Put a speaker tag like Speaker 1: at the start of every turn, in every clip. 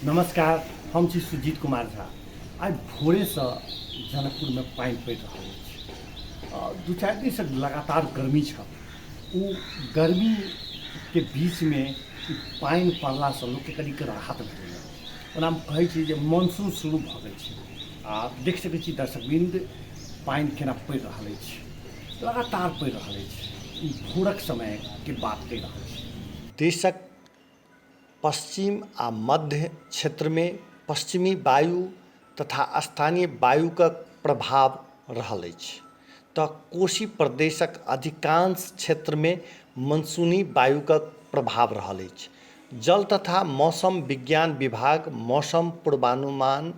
Speaker 1: नमस्कार, हम छी सुजीत कुमार झा। आइ भोरेसँ जनकपुरमे पानि पड़ि रहल अछि। 2-4 दिनसँ लगातार गर्मी छल। ओ गर्मीके बीचमे ई पानि पड़लासँ लोकके कनिक राहत भेटैए। ओना हम कहै छी जे मानसून शुरू भऽ गेल छै आ देख सकै छी दर्शकवृन्द, पानि केना पड़ि रहल अछि, लगातार पड़ि रहल अछि। ई भोरक समयके बात कहि रहल छी।
Speaker 2: देशक पश्चिम आ मध्य क्षेत्रमे पश्चिमी वायु तथा स्थानीय वायुक प्रभाव रहल अछि तऽ कोशी प्रदेशक अधिकांश क्षेत्रमे मनसूनी वायुक प्रभाव रहल अछि। जल तथा मौसम विज्ञान विभाग मौसम पूर्वानुमान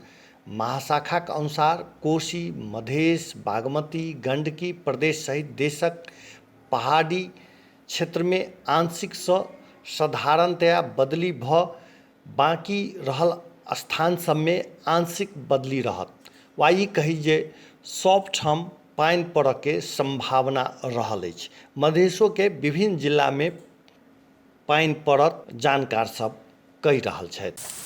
Speaker 2: महाशाखाक अनुसार कोशी, मधेश, बागमती, गण्डकी प्रदेश सहित देशक पहाड़ी क्षेत्रमे आंशिकसँ साधारणतया बदली भऽ बाँकी रहल स्थान सभमे आंशिक बदली रहत वा ई कही जे सभठाम पानि पड़ऽके सम्भावना रहल अछि। मधेशोके विभिन्न जिलामे पानि पड़त जानकार सभ कहि रहल छथि।